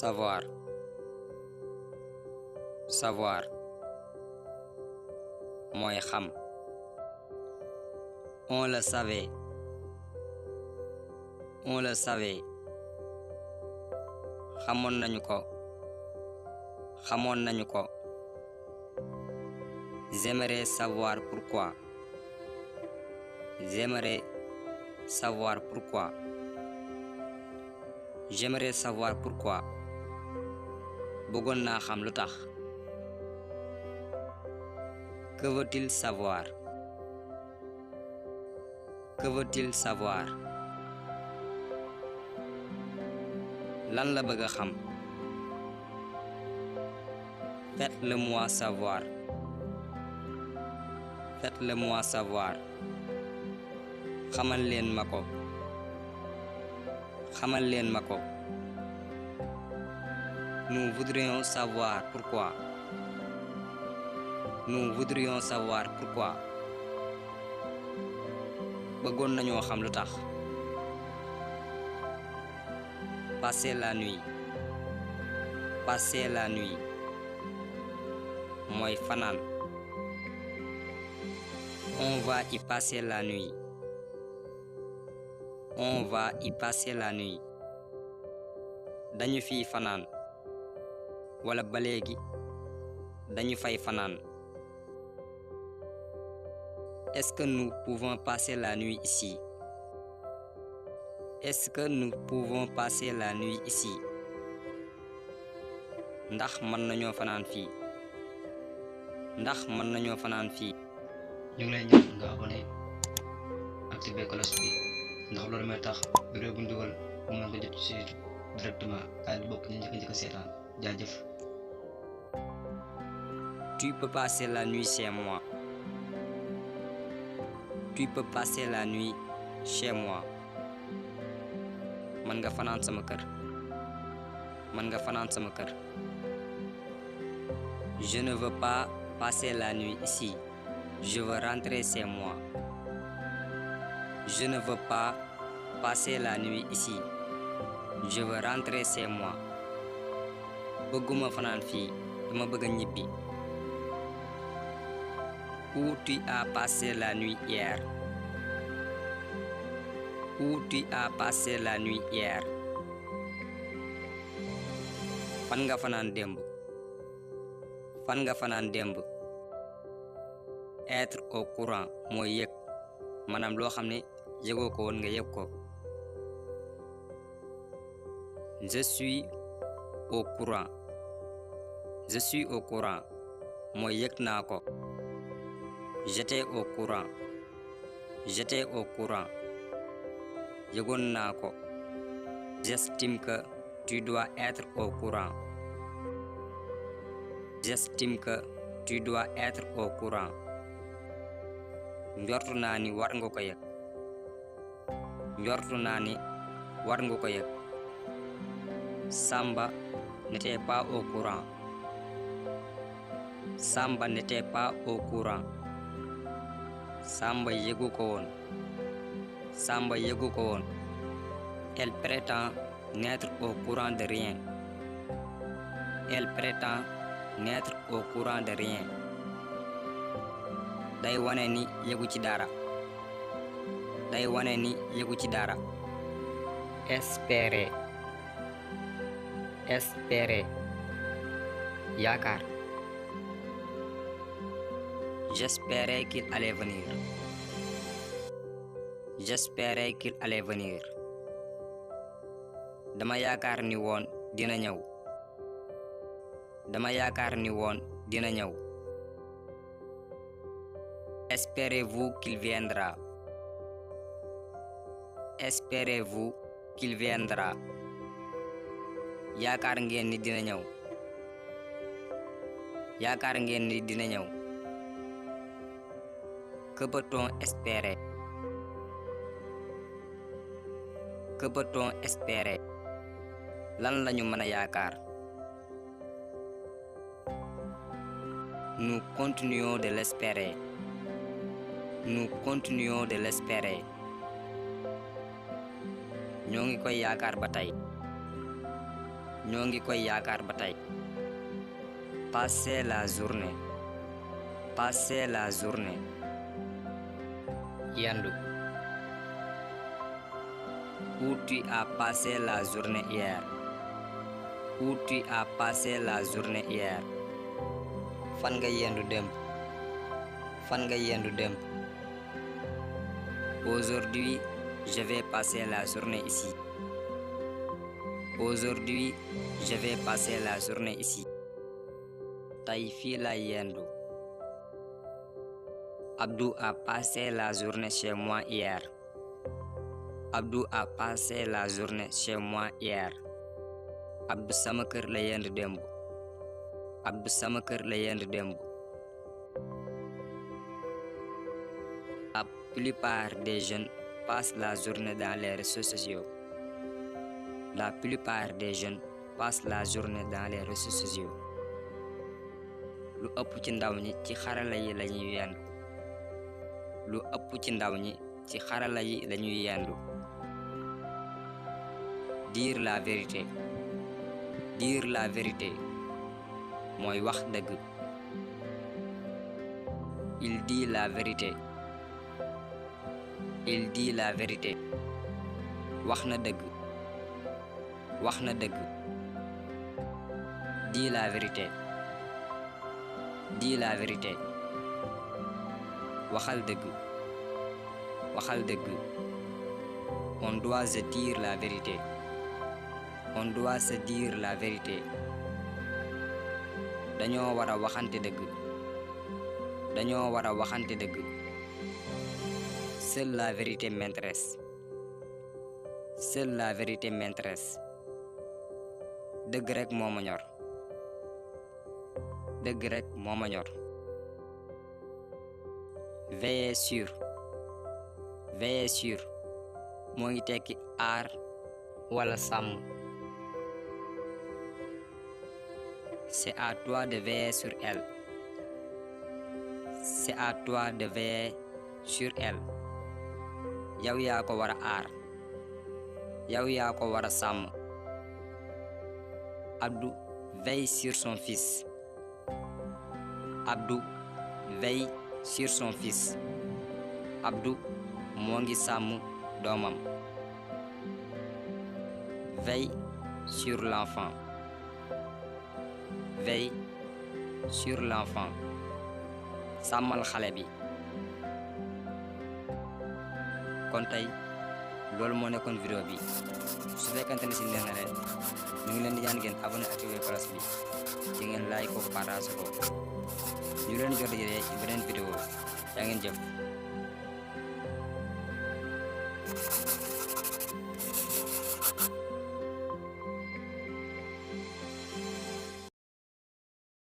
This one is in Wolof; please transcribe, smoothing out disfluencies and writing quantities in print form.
savoir, savoir mooy xam. On le savait, on le savait. Xamoon nañu ko, xamoon nañu ko. J'aimerais savoir pourquoi. J'aimerais savoir pourquoi. J'aimerais savoir pourquoi. Bëggoon naa xam lu tax. Que veut-il savoir? Que veut-il savoir? Lan la bëgg a xam. Faites-le-moi savoir. Faites-le-moi savoir. Xamal leen ma ko. Xamal leen ma ko. Nous voudrions savoir pourquoi. Nous voudrions savoir pourquoi. Bëggoon nañoo xam lu tax. Passer la nuit. Passer la nuit. Mooy fanaan. On va y passer la nuit. On va y passer la nuit. Dañu fiy fanaan. Wala ba léegi dañu fay fanaan. Est-ce que nous pouvons passer la nuit ici? Est-ce que nous pouvons passer la nuit ici? Ndax mën nañoo fanaan fii. Ndax mën nañoo fanaan fii. ñu ngi lay ñaan nga abonné activé cloche bi ndax loolu mooy tax vidéo bu ñu dugal bu mën ko jot ci directement kaay di bokk ñu njëkk seetaan jaajëf. Tu peux passer la nuit chez moi. Tu peux passer la nuit chez moi. Mën nga fanaan sama kër. Mën nga fanaan sama kër. Je ne veux pas passer la nuit ici. Je veux rentrer chez moi. Je ne veux pas passer la nuit ici. Je veux rentrer chez moi. Bëgguma fanaan fii, dama bëgg a ñibbi. Où tu as passé la nuit hier? Où tu as passé la nuit hier? Fan nga fanaan démb? Fan nga fanaan démb? Être au courant mooy yëg maanaam loo xam ne yëgoo ko woon nga yëg ko. Je suis au courant. Je suis au courant mooy yëg naa ko. J'étais au courant. J'étais au courant yëgoon naa ko. J'estime que tu dois être au courant. J'estime que tu dois être au courant. Njortu naa ni war nga ko yëg. Njortu naa ni war nga ko yëg. Samba n'était pas au courant. Samba n'était pas au courant. Samba yëgu ko woon. Samba yëgu ko woon. Elle prétend n'être au courant de rien. Elle prétend n'être au courant de rien. Day wane ni yëgu ci dara. Day wane ni yëgu ci dara. Espérer. Espérer. Yaakaar. J'espérais qu'il allait venir. J'espérais qu'il allait venir. Dama yaakaar ni woon dina ñëw. Dama yaakaar ni woon dina ñëw. Espérez-vous qu'il viendra? Espérez-vous qu'il viendra? Yaakaar ngeen ni dina ñëw. Yaakaar ngeen ni dina ñëw. Que peut-on espérer? Que peut-on espérer? Lan lañu mën a yaakaar? Nous continuons de l'espérer. Nous continuons de l'espérer. Ñoo ngi koy yaakaar ba tey. ñoo ngi koy yaakaar ba tey. Passer la journée. Passer la journée. Yendu. Où tu as passé la journée hier? Où tu as passé la journée hier? Fan nga yendu démb? Fan nga yendu démb? Aujourd'hui, je vais passer la journée ici. Aujourd'hui, je vais passer la journée ici. Tey fii lay yendu. Abdou a passé la journée chez moi hier. Abdou a passé la journée chez moi hier. Abdou sama kër la yendu démb. Abdou sama kër la yendu démb. La plupart des jeunes passent la journée dans les réseaux sociaux. La plupart des jeunes passent la journée dans les réseaux sociaux. Lu ëpp ci ndaw ñi ci xarala yi lañuy yendu. Lu ëpp ci ndaw ñi ci xarala yi lañuy yendu. Dire la vérité. Dire la vérité mooy wax dëgg. Il dit la vérité. Il dit la vérité. Wax na dëgg. Wax na dëgg. Dis la vérité. Dis la vérité. Waxal dëgg. Waxal dëgg. On doit se dire la vérité. On doit se dire la vérité. Dañoo war a waxante dëgg. Dañoo war a waxante dëgg. Seule la vérité m'intéresse. Seule la vérité m'intéresse. Dëgg rek moo ma ñor. Dëgg rek moo ma ñor. Veiller sur. Veiller sur moo ngi tekki aar wala sàmm. C'est à toi de veiller sur elle. C'est à toi de veiller sur elle. Yow yaa ko war a aar. Yow yaa ko war a sàmm. Abdou veille sur son fils. Abdou veille sur son fils. Abdou moo ngi sàmm doomam. Veille sur l'enfant. Veille sur l'enfant. Sàmmal xale bi. kon tey loolu moo nekkoon vidéo bi su fekkante ne si neex na leen ñu ngi leen di ñaan ngeen abonné activé cloche bi ci ngeen like ko partage ko ñu leen jot di beneen vidéo yaa ngeen jëf.